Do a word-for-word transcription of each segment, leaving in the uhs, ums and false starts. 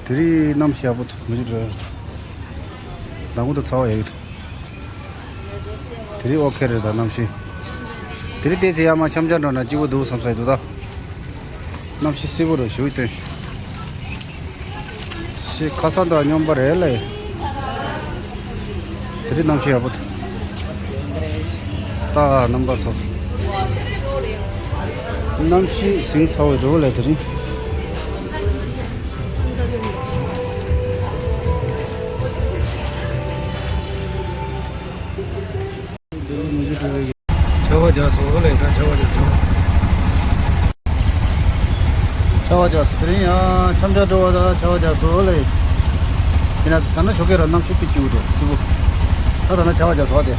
དེ་རིང་གནམ་གཤིས་ཡག་པོ་འདུག་མི་འཇིགས་རེད། མདང་དགོང་དུ་ཚ་བ་ཡག་གི་འདུག་དེ་རིང་ཨོ་ཁེ་རེད་ད་གནམ་གཤིས། དེ་རིང་ཏོག་ཙམ་ཡར་མར་འཆམ་འཆམ་འགྲོ་ན་སྐྱིད་པོ་འདུག་བསམ་ས་ཡི་འདུག་ད། གནམ་གཤིས་བསིལ་པོ་རེད་ཞུ་ཡི་སྟོན། ཤི་ཁ་སང་དང་སྙོམས་པ་རེད་ལེ། དེ་རིང་གནམ་གཤིས་ཡག་པོ་འདུག་ད་རྣམ་པ་ཚོ། གནམ་གཤིས་ཟིང་ཚ་བོ་འདུག་ལེ་དེ་རིང་། ཆར་པ་རྒྱག་སོང་ལེ་ད་ཆར་པ་རྒྱག་ཆར་པ། ཆར་པ་རྒྱག་སོང་དེ་རིང་ཡང་འཆམ་འཆམ་འགྲོ་བ་ད་ཆར་པ་རྒྱག་སོང་ལེ། ཡིན་ན་ད་ནི་ཆོ་ག་ར་གནམ་གཤིས་དཔེ་སྐྱིད་པོ་འདུག་སྲིད་པོ། ད་ད་ནི་ཆར་པ་རྒྱག་སོང་དེ།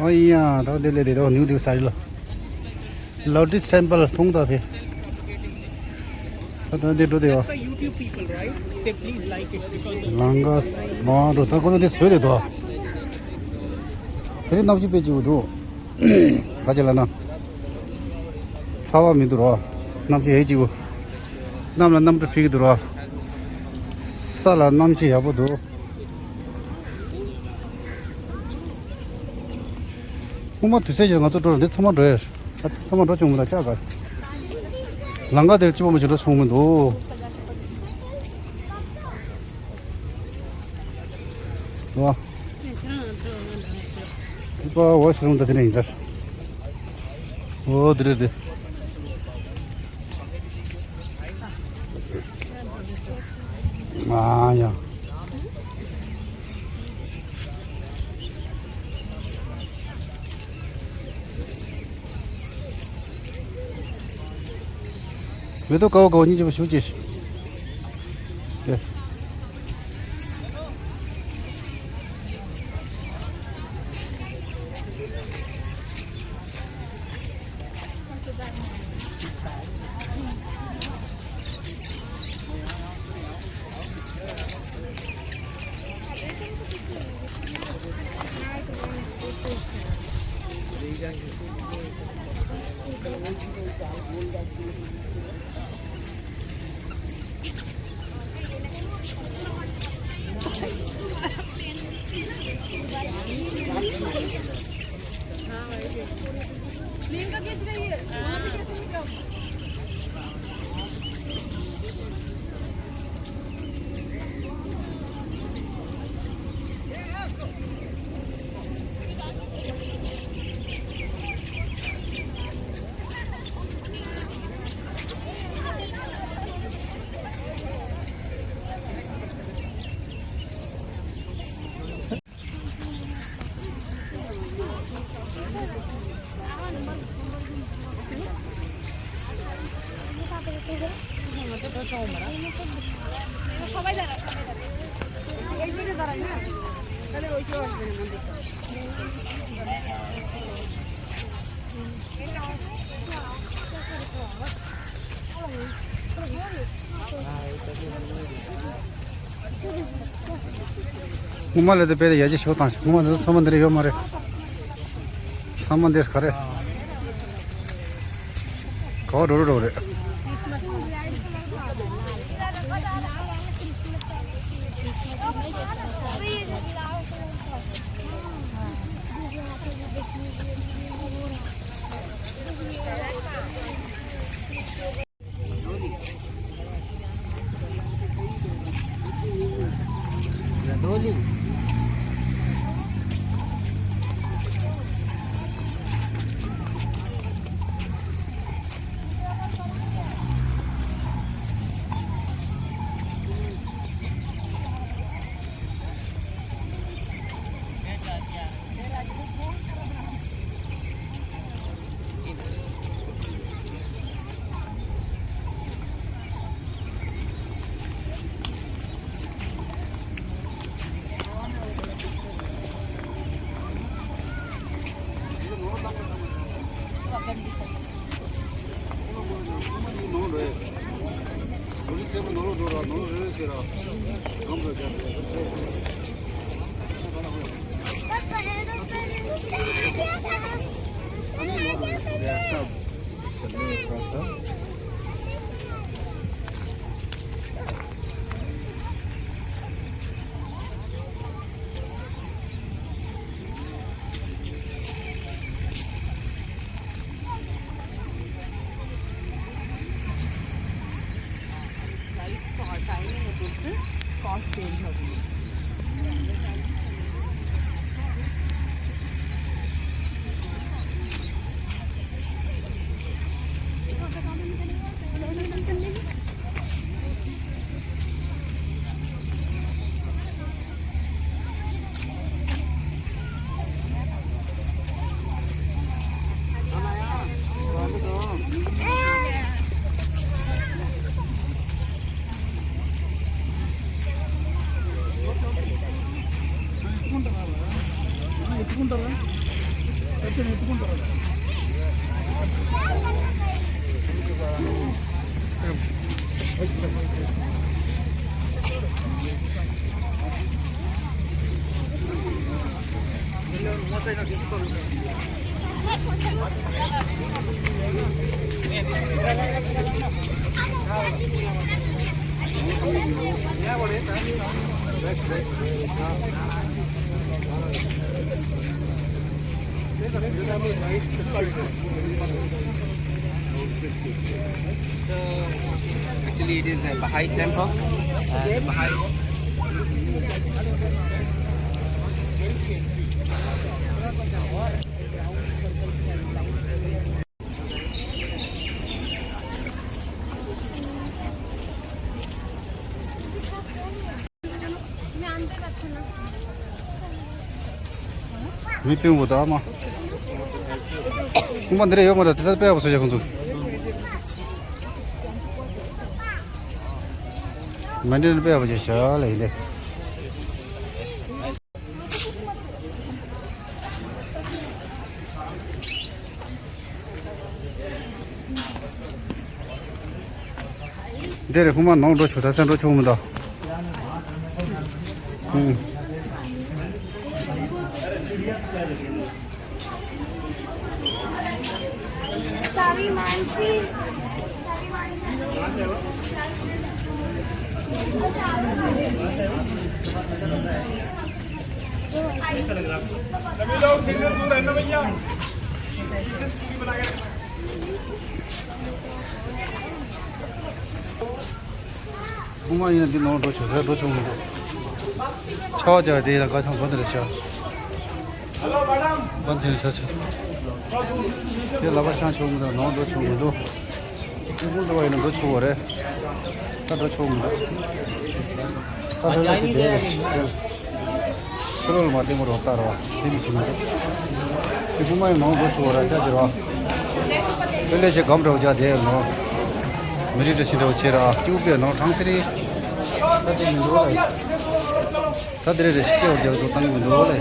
ཨོ་ཡ། ད་དེ་ལས་དེ་དོ་ནིའུ་དེ་ས་རི་ལ། Lotus Temple མཐོང་ད་ཕེ། ད་ད་དེ་འགྲོ་དེ་བ། Just for YouTube people, right? Say please like it because of ལང་ཀ་མ་འགྲོ་ད་ཁོ་ཚོ་དེ་བཟོས་དེ་དོ། དེ་རིང་གནམ་གཤིས་དཔེ་སྐྱིད་པོ་འདུག་ག་ཅི་ལ་ན། ཚ་བ་མི་འདུག་རོ། གནམ་གཤིས་ཧེ་སྐྱིད་པོ། གནམ་ལ་གནམ་གྲུ་ཕིག་གི་འདུག་རོ། ས་ལ་གནམ་གཤིས་ཡག་པོ་འདུག་སྔོན་མ་དུས་ཚོད་ཀྱིས་ང་ཚོ་འགྲོ་རུང་འདི་ཚང་མ་འགྲོ་ཡོད། ད་ཚང་མ་འགྲོ་བྱུང་མི་འདུག་ཅག་ག་ལང་ཀ་དེར་སྐྱིད་པོ་མ་ཞིག་འགྲོ་བྱུང་མི་འདུག་ཝ། ད་ཝ་ཤི་རུང་ད་དེ་ནས་ཡིན་ཟེར། ཨོ་དེ་རེད་དེ། ཨ་ཡ། མེ་ཏོག་དཀར་པོ་དཀར་པོ་གཉིས་ཀྱི་བ་ཞུ་ཅེས། ངོ་མ་ལས་དེ་དཔེ་དེ་ཡ་ཅི་ཤོག་དང་ཞིག་ངོ་མ་འདི་ཚང་མ་འདི་རེ་ཡོད་མ་རེད། ཚང་མ་འདིར་ག་རེ། ག་བ་འགྲོ་རུ་འགྲོ་རེད། फ्लाइट का टाइमिंग है, बिल्कुल cost change हो गई। Actually, it is a Baha'i temple. And Baha'i. མི་སྤུན་པོ་དག་མ། ཁང་པ་འདི་རེ་ཡོད་མ་རེད། དེ་ཚ་དཔེ་ཡག་པོ་བཟོ་བྱ་ཁོང་ཚོ། མ་འདྲེན་དཔེ་ཡག་པོ་བྱས་ཤག་ལ་ཡིན་ལེ། འདི་རེད། ཁོ་མ་ནང་འགྲོ་ཆོག་ད་སེམས་འགྲོ་ཆོག་མི་འདུག་ཧུམ། सभी लोग season two रहना भैया। ཁོ་མ་ཡིན་ན་འདི་ནང་འགྲོ་ཆོག་ད་འགྲོ་ཆོག་མི་འདུག་ཆ་བ་ཅར་དེ་ཡིན་ན་ཁ་ཚང་བ་འདི་རེད་ཤག་བ་འཛིན་ཤ་ཆེ། དེ་ལ་བ་ཤང་ཆོག་མི་འདུག་ནང་འགྲོ་ཆོག་མི་འདུག་ཁོ་ཁོང་འགྲོ་བ་ཡིན་ན་འགྲོ་ཆོག་བ་རེད། ད་འགྲོ་ཆོག་མི་འདུག་ད་འགྲོ་ཆོག་གི་དེ་རེད། ཕྱི་ལོགས་ལ་མ་བསྟན་པ་རོགས་ལྟ་རོགས་དེ་མི་ཤེས་མི་འདུག་དེ་ཁོ་མ་ཡིན་ནང་འགྲོ་ཆོག་བ་ར་ཅག་ཅེ་རོགས། དེ་ལས་ཆེ་སྒམ་འདྲ་བོ་ཅག་དེ་ནོ། མི་རིགས་འདྲ་ཞིག་འདྲ་བོ་ཆེ་ར་སྐྱུག་པའི་ནང་གྲང་སེ་རེད། ད་དེ་མི་འདུག་ལ། ད་དེ་རེ་རེ་ཞིག་སྐྱེ་བར་རྒྱག་འདུག་བཏང་གི་མི་འདུག་ལ།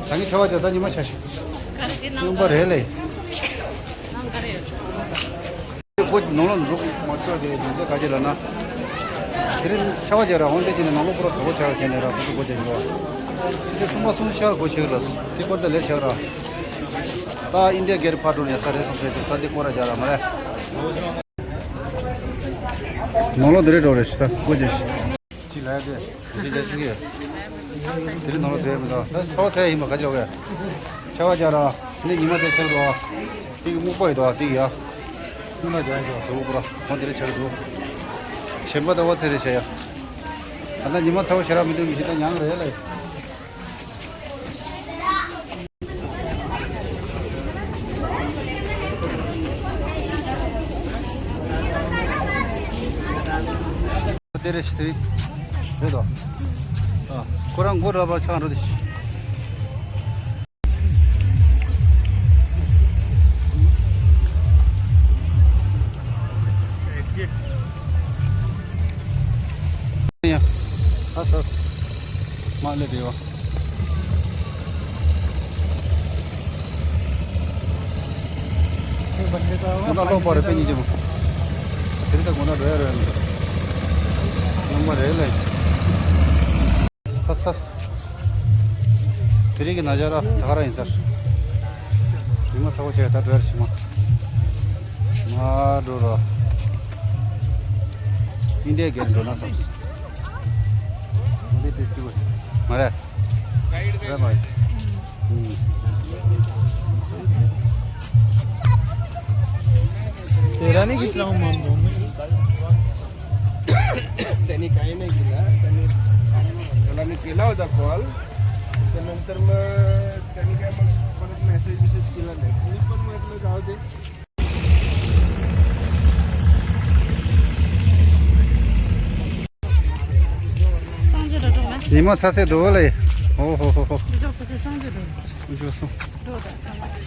ད་ངས་ཆ་བ་ཅག་ད་ཉི་མ་ཆ་ཞིག་སེམས་པ་རེད་ལེ། སྒོ་ནང་ལོགས་འཛུགས་མ་ཆོག་དེ་རྒྱུ་མཚན་ག་ཅི་ལབ་ན། དེ་རིང་ཆར་པ་བརྒྱབ་ར་འོང་དེ་ཅི་ནས་ནང་ལོགས་པུ་ར་དོག་པོ་ཆགས་བྱས་ནས་ར་ཁོ་ཚོ་སྒོ་བརྒྱབ་འགྲོ། དེ་སུམ་པ་སུམ་ཤར་སྒོ་ཕྱེ་གི་ལ་དེ་སྐོར་དེ་ལས་བྱ་གི་ར། ད་ཨིན་ཌི་ཡ་གེ་ཊི་ཕར་འགྲོ་ནས་ས་རེད་བསམ་ཚེ་ད་འདི་སྐོར་ར་བཞག་ར་མ་རེད། ནང་ལོགས་འདི་རེད་འགྲོ་རེད་ཤི་ད་སྒོ་བརྒྱབ་ཤི། ཅི་ལ་ཡ་དེ། དེ་འདྲ་ཞིག་ཡོད། དེ་རིང་ནང་ལ་བསྡད་མི་འདུག་ད་ཚ་བ་ཚ་ཡ་ཡིན་པ་ག་ཅི་ལ་བས། ཆར་པ་རྒྱག་ར། ནི་ཉི་མ་དེ་ཆར་རོ། དེ་གི་སྨུག་པ་ཡོད་དོ་དེ་གི་ཡ། སྨུག་ན་རྒྱག་ཡོད་དོ་དེ་འུ་པུ་ར། ཁོང་དེ་རེ་ཆགས་འདུག་ཞེན་པ་ད་བ་ཚེ་རེ་བྱ་ཡ། ད་ལྟ་ཉི་མ་ཚ་བ་ཞེ་དྲག་མི་འདུག་མི་ཤི་ད་ཉང་རེད་ལ། དེ་རེད་ཤི་དེ་རེད་དོ། ཨ། ཁོ་རང་མགོ་ར་བར་ཆང་རོ་དེ་ཤི། ཡ། ཨ་ཚ། མ་ལེ་དེ་བ། ང་ད་ལོག་པ་རེད་པེ་གཉིས་ཀྱི་མོ། དེ་རིང་ད་དགོང་ན་འགྲོ་ཡ་རེད། མ་རེད་ལེ། ད་ཚ། དེ་རིང་གི་ན་ཇ་ར་ད་ག་ར་ཡིན་ཚར། ཉི་མ་ཚ་པོ་བྱས་ད་འགྲོ་ཡར་ཕྱི་མ། མ་འགྲོ་ར། ཨིན་ཌི་ཡ་གེ་ཊི་འགྲོ་ན་བསམ། ཨིན་ཌི་ཡ་ཊེ་སི་ཊི་བས། མ་རེད། རེད་མ་རེད། དེ་ར་ནི་གི་ཏྲང་མང་པོ། त्यांनी काही नाही केलं. त्यांनी मला मी केला होता कॉल. त्यानंतर मग त्यांनी काय मग परत मेसेज बिसेज केला नाही. मी पण म्हटलं जाऊ दे. སངས་རྒྱས་འགྲོ་གྲོགས་ལ། ཉི་མ་ཚ་སེ་འགྲོ་ལེ། ཨོ་ཧོ་ཧོ་ཧོ། འདི་ཚོ་ཁོ་ཚོ་སངས་རྒྱས་འགྲོ་ཟེར། འགྲོ་སོང་། འགྲོ་དང་སངས་རྒྱས།